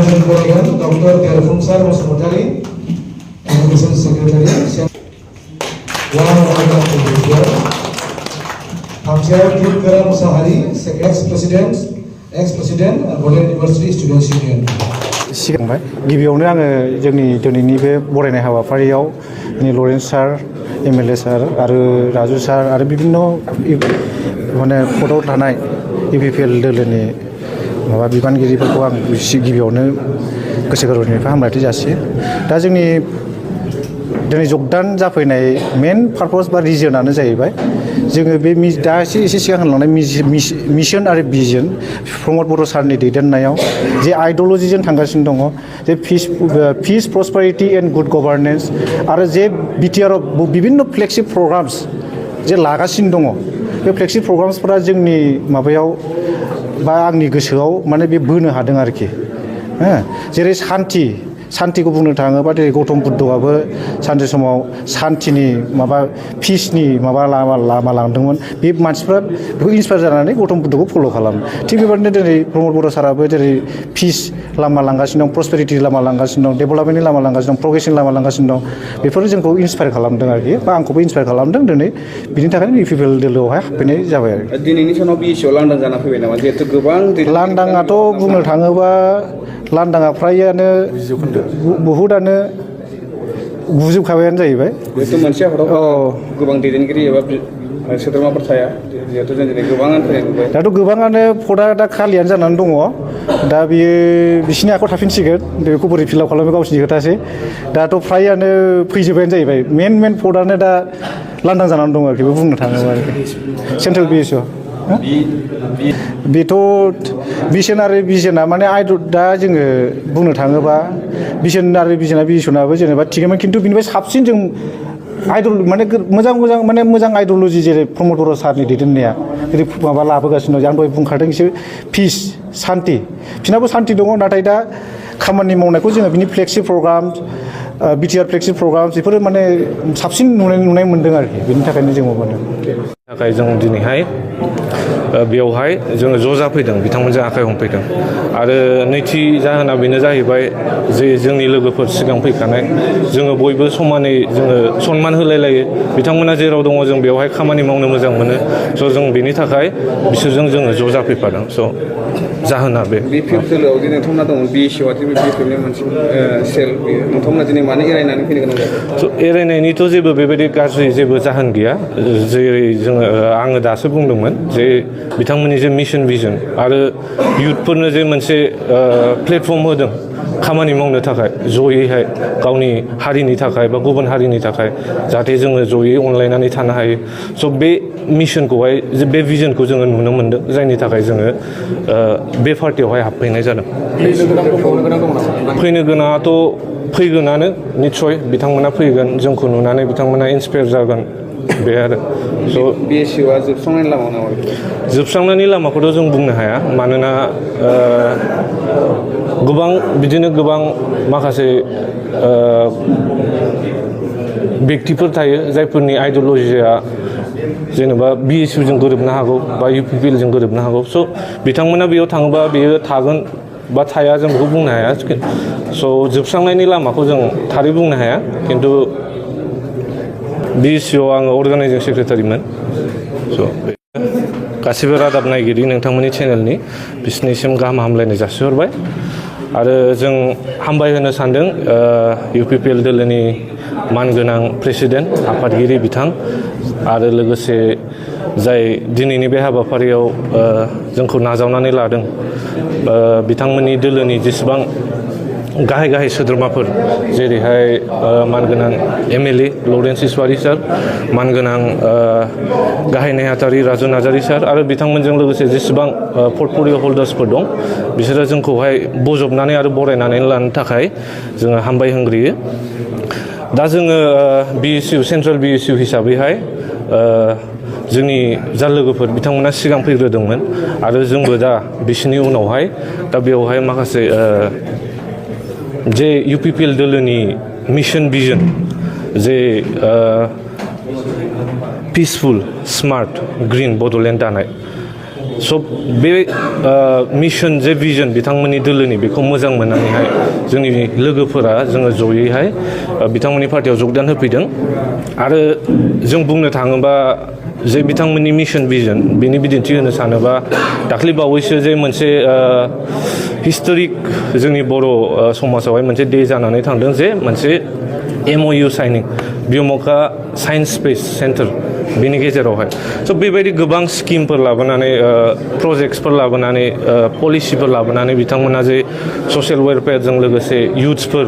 जों बरायगोन doctor Deorphunsar Basumatary education secretary थामथियाव Tipgora Mushahary ex president Bodoland university students union. सिगांबाय गिबियावनो आङो जोंनि दिनैनि बे बरायनाय हाबाफारियाव लरेन्स सार एमएलए सार आरो राजु सार आरो बिभिन्न माने पदआव थानाय इउपिपिएल दोलोनि माबा बिबानगिरिफोरखौ आं गिबियावनो गोसो गोरबोनिफ्राय हामलायथि जासियो। दा जोंनि दिनै जगदान जाफैनाय मेन पार्पस बा रिजनानो जाहैबाय जोङो बे दा एसे सिगां होनलांनाय मिशन आरो भिजन प्रमद बर' सारनि दैदेननायाव जे आइडिय'लजिजों थांगासिनो दङ जे पिस प्रसपेरिटि एन्ड गुड गभार्नेन्स आरो जे बिटिआरआव बिभिन्न फ्लेगशिप प्रग्राम्स जे लागासिनो दङ बे फ्लेगशिप प्रग्राम्सफोरा जोंनि माबायाव बा आंनि गोसोआव माने बे बोनो हादों आरोखि जेरै सान्तिखौ बुंनो थाङोबा जेरै गौतम बुद्धआबो सानसे समाव सान्तिनि माबा पिसनि माबा लामा लांदोंमोन बे मानसिफ्रा बेखौ इन्सपायार जानानै गौतम बुद्धखौ फल' खालामो। थिग बेबादिनो दिनै प्रमद बर' साराबो जेरै पिस लामा लांगासिनो दं, प्रसपेरिटि लामा लांगासिनो दं, डेभेलपमेन्टनि लामा लांगासिनो दं, प्रग्रेसनि लामा लांगासिनो दं, बेफोरो जोंखौ इन्सपायार खालामदों आरोखि बा आंखौबो इन्सपायार खालामदों दिनै बिनि थाखायनो इउपिपिएल दोलोआवहाय हाबफैनाय जाबाय आरो। दिनैनि सानाव बिएससिआव लांदां जाना फैबाय नामा जिहेतु गोबां लांदाङाथ' बुंनो थाङोबा लांदाङा फ्रायानो बहुदआनो गुजोबखाबायानो जाहैबाय। जिहेतु मोनसे आफादाव गोबां दैदेनगिरि एबा सोद्रोमाफोर थाया जिहेतु जों दिनै गोबाङानो फैनाय नुबाय। दाथ' गोबाङानो पदआ दा खालियानो जानानै दङ। दा बियो बिसिनि आखायाव थाफिनसिगोन बेखौ बोरै फिलाप खालामो गावसिनि खोथासै। दाथ' फ्रायानो फैजोब्बायानो जाहैबाय मेन पदआनो दा लांदां जानानै दङ आरोखि बुंनो थाङोबा आरोखि सेन्ट्रेल बिएससिआव। बेथ' भिजन आरो भिजनआ माने दा जोङो बुंनो थाङोबा भिजन आरो भिजनाबो जेनेबा थिगैमोन खिन्थु बिनिफ्राय साबसिन जों माने मोजां आइडिय'लजि जेरै प्रमद बर' सारनि दैदेननाया जेरै माबा लाबोगासिनो दं। आं दहाय बुंखादों एसे पिस सान्ति बिसोरनाबो सान्ति दङ नाथाय दा खामानि मावनायखौ जोङो बिनि flagship programme BTR flagship programme बेफोरो माने साबसिन नुनाय मोन्दों आरोखि बेनि थाखायनो जों माबादों। थाखाय जों दिनैहाय बेवहाय जोङो ज' जाफैदों बिथांमोनजों आखाइ हमफैदों आरो नैथि जाहोना बेनो जाहैबाय जे जोंनि लोगोफोर सिगां फैखानाय जोङो बयबो समानै जोङो सनमान होलायलायो बिथांमोना जेराव दङ जों बेवहाय खामानि मावनो मोजां मोनो स' जों बेनि थाखाय बिसोरजों जोङो ज' जाफैफादों स' जाहोना बे बिपिएफ दोलोआव जे नोंथांमोना दङ बिएससिआव बिपिएफनि मोनसे सेल नोंथांमोना दिनै मानो एरायनानै फैनो गोनां जादों? स' एरायनायनिथ' जेबो बेबायदि गाज्रि जेबो जाहोन गैया जेरै जोङो आङो दासो बुंदोंमोन जे बिथांमोननि जे मिशन भिजन आरो इयुथफोरनो जे मोनसे प्लेटफर्म होदों खामानि मावनो थाखाय जयैहाय गावनि हारिनि थाखाय बा गुबुन हारिनि थाखाय जाहाथे जोङो जयै अनलायनानै थानो हायो स' बे मिशनखौहाय बे भिजनखौ जोङो नुनो मोन्दों जायनि थाखाय जोङो बे पार्टियावहाय हाबफैनाय जादों। फैनो गोनाङाथ' फैगोनानो निस्सय बिथांमोना फैगोन जोंखौ नुनानै बिथांमोना इन्सपायार जागोन बे आरो स' बिएससिआ जोबस्रांनायनि लामा नामा? जोबस्रांनायनि लामाखौथ' जों बुंनो हाया मानोना गोबां माखासे व्यक्तिफोर थायो जायफोरनि आइडिय'लजिया जेनेबा बिएससिजों गोरोबनो हागौ बा इउपिपिएलजों गोरोबनो हागौ स' बिथांमोना बेयाव थाङोबा बेयो थागोन बा थाया जों बेखौ बुंनो हाया स' जोबस्रांनायनि लामाखौ जों थारै बुंनो हाया खिन्थु बिएससिआव आङो अर्गानाइजिं सेक्रेटारिमोन स' गासिबो रादाब नायगिरि नोंथांमोननि चेनेलनि बिसोरनिसिम गाहाम हामलायनाय जासिहरबाय आरो जों हामबाय होनो सानदों इउपिपिएल दोलोनि मानगोनां प्रेसिडेन्ट आफादगिरि बिथां आरो लोगोसे जाय दिनैनि बे हाबाफारियाव जोंखौ नाजावनानै लादों बिथांमोननि दोलोनि जेसेबां गाहाय सोद्रोमाफोर जेरैहाय मानगोनां एमएलए लरेन्स इसवारि सार मानगोनां गाहाय नेहाथारि राजु नार्जारि सार आरो बिथांमोनजों लोगोसे जेसेबां पर्टफलिय' हल्डार्सफोर दं बिसोरो जोंखौहाय बजबनानै आरो बरायनानै लानो थाखाय जोङो हामबाय होनग्रोयो। दा जोङो बिएससिउ सेन्ट्रेल बिएससिउ हिसाबैहाय जोंनि जा लोगोफोर बिथांमोना सिगां फैग्रोदोंमोन आरो जोंबो दा बिसोरनि उनावहाय दा बेवहाय माखासे जे इउपिपिएल दोलोनि मिशन भिजन जे पिसफुल स्मार्ट ग्रिन बड'लेण्ड दानाय स' बे मिशन जे भिजन बिथांमोननि दोलोनि बेखौ मोजां मोननानैहाय जोंनि लोगोफोरा जोङो जयैहाय बिथांमोननि पार्टियाव जगदान होफैदों आरो जों बुंनो थाङोबा जे बिथांमोननि मिशन भिजन बेनि बिदिन्थि होनो सानोबा दाख्लै बावैसो जे मोनसे हिस्टरिक जोंनि बर' समाजावहाय मोनसे डे जानानै थांदों जे मोनसे MOU साइनिं बिमका साइन्स स्पेस सेन्टार बेनि गेजेरावहाय स' बेबायदि गोबां स्किमफोर लाबोनानै प्रजेक्टसफोर लाबोनानै पलिसिफोर लाबोनानै बिथांमोना जे ससियेल वेलफेयारजों लोगोसे इयुथ्सफोर